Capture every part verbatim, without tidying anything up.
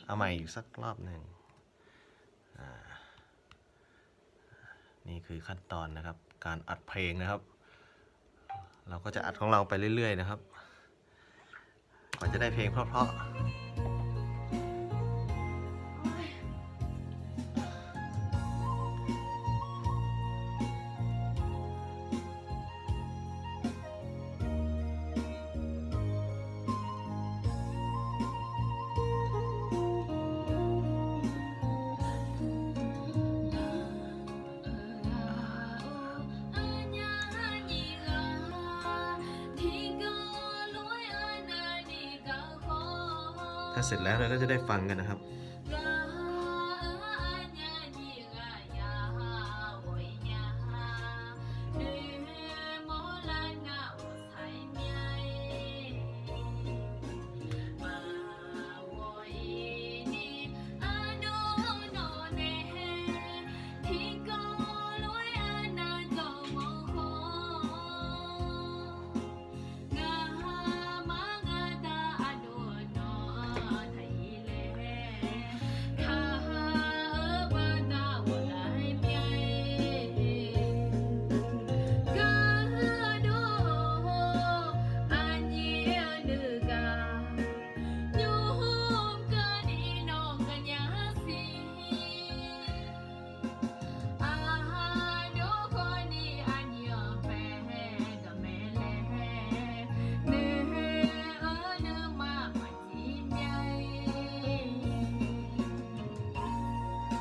เอาใหม่อีกสักรอบหนึ่ง อ่า นี่คือขั้นตอนนะครับ การอัดเพลงนะครับ เราก็จะอัดของเราไปเรื่อยๆนะครับ กว่าจะได้เพลงเพราะๆ ถ้าเสร็จแล้วเราก็จะได้ฟังกันนะครับ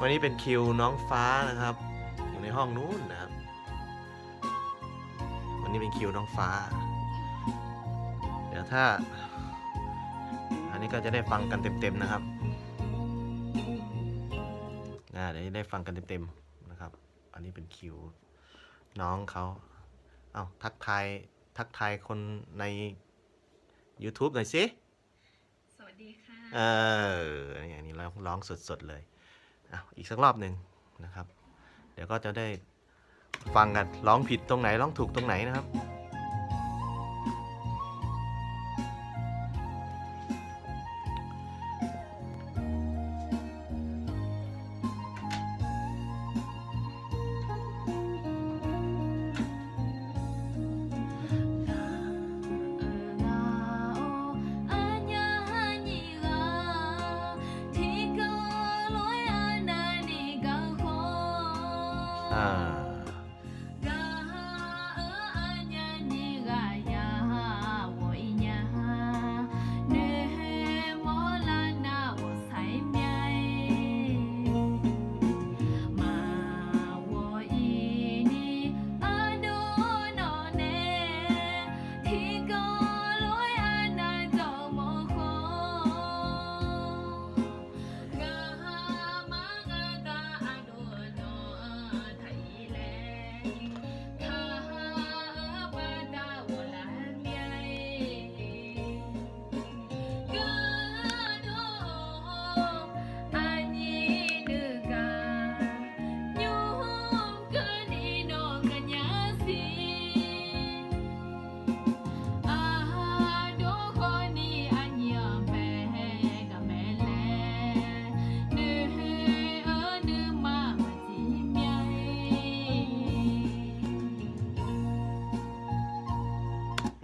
วันนี้เป็นคิวน้องฟ้านะครับ อยู่ในห้องนู้นนะครับ วันนี้เป็นคิวน้องฟ้า เดี๋ยวถ้า อันนี้ก็จะได้ฟังกันเต็มๆนะครับ อ่า เดี๋ยวจะได้ฟังกันเต็มๆนะครับ อันนี้เป็นคิวน้องเขา เอ้า ทักทาย ทักทายคนใน YouTube หน่อยสิ สวัสดีค่ะ เออ นี่ อันนี้ร้อง ร้องสดๆเลย อ่ะ อีกสักรอบหนึ่งนะครับ เดี๋ยวก็จะได้ฟังกัน ร้องผิดตรงไหน ร้องถูกตรงไหนนะครับ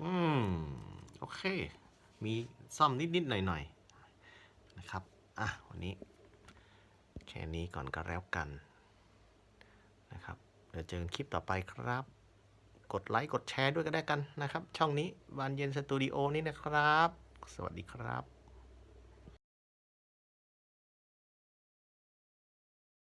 อืม โอเค มีซ่อมนิดๆหน่อยๆนะครับ อ่ะ วันนี้แค่นี้ก่อนก็แล้วกันนะครับ เดี๋ยวเจอกันคลิปต่อไปครับ กดไลค์กดแชร์ด้วยก็ได้กันนะครับ ช่องนี้ บานเย็นสตูดิโอ นี่นะครับ สวัสดีครับ